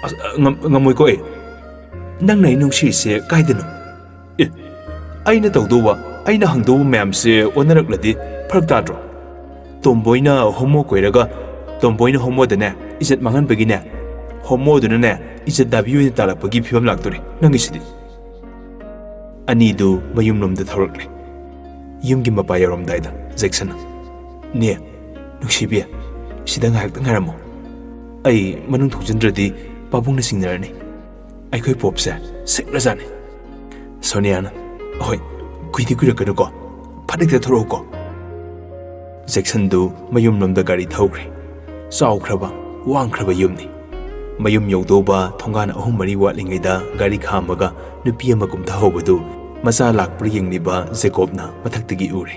ꯑꯁ, ꯉꯝ-, ꯉꯝꯃꯣꯏꯀꯣ ꯑꯩ꯫ ꯅꯪꯅ ꯑꯩ ꯅꯨꯡꯁꯤꯔꯤꯁꯦ ꯀꯥꯏꯗꯅꯣ?" "ꯑꯦ, ꯑꯩꯅ ꯇꯧꯗꯧꯕ, ꯑꯩꯅ ꯍꯪꯗꯧꯕ ꯃꯌꯥꯝꯁꯦ ꯑꯣꯟꯅꯔꯛꯂꯗꯤ ꯐꯔꯛ ꯇꯥꯗ꯭ꯔꯣ? ꯇꯣꯝꯕꯣꯏꯅ ꯍꯣꯃꯣ ꯀꯣꯏꯔꯒ ꯇꯣꯝꯕꯣꯏꯅ ꯍꯣꯃꯣꯗꯅꯦ ꯏꯖꯠ ꯃꯥꯡꯍꯟꯕꯒꯤꯅꯦ, ꯍꯣꯃꯣꯗꯨꯅꯅꯦ ꯏꯖꯠ ꯗꯥꯕꯤ ꯑꯣꯏꯅ ꯇꯥꯜꯂꯛꯄꯒꯤ ꯐꯤꯕꯝ ꯂꯥꯛꯇꯣꯔꯦ ꯅꯪꯒꯤꯁꯤꯗꯤ꯫" ꯑꯅꯤꯗꯨ ꯃꯌꯨꯝꯂꯣꯝꯗ ꯊꯧꯔꯛꯂꯦ꯫ ꯌꯨꯝꯒꯤ ꯃꯄꯥ ꯌꯧꯔꯝꯗꯥꯏꯗ ꯖꯦꯛꯁꯟꯅ, "ꯅꯦ, ꯅꯨꯡꯁꯤꯕꯤ, ꯁꯤꯗ ꯉꯥꯏꯍꯥꯛꯇꯪ ꯉꯥꯏꯔꯝꯃꯣ꯫ ꯑꯩ ꯃꯅꯨꯡ ꯊꯣꯛꯆꯟꯗ꯭ꯔꯗꯤ ꯄꯥꯕꯨꯡꯅ ꯆꯤꯡꯅꯔꯅꯤ꯫ ꯑꯩꯈꯣꯏ ꯄꯣꯞꯁꯦ ꯁꯤꯡꯂꯖꯥꯠꯅꯤ꯫" ꯁꯣꯅꯤꯌꯥꯅ, "ꯍꯣꯏ, ꯀꯨꯏꯗꯤ ꯀꯨꯏꯔꯛꯀꯅꯨꯀꯣ, ꯐꯠ ꯍꯦꯛꯇ ꯊꯣꯔꯛꯎꯀꯣ꯫ ꯖꯦꯛꯁꯟꯗꯨ ꯃꯌꯨꯝꯂꯣꯝꯗ ꯒꯥꯔꯤ ꯊꯧꯈ꯭ꯔꯦ꯫ ꯆꯥꯎꯈ꯭ꯔꯕ, ꯋꯥꯡꯈ꯭ꯔꯕ ꯌꯨꯝꯅꯤ꯫ ꯃꯌꯨꯝ ꯌꯧꯗꯧꯕ ꯊꯣꯡꯒꯥꯟ ꯑꯍꯨꯝ ꯃꯔꯤ ꯋꯥꯠꯂꯤꯉꯩꯗ ꯒꯥꯔꯤ ꯈꯥꯝꯃꯒ ꯅꯨꯄꯤ ꯑꯃ ꯀꯨꯝꯊꯍꯧꯕꯗꯨ ꯃꯆꯥ ꯂꯥꯛꯄ꯭ꯔꯥ ꯌꯦꯡꯂꯤꯕ ꯖꯦꯀꯣꯕꯅ ꯃꯊꯛꯇꯒꯤ ꯎꯔꯦ꯫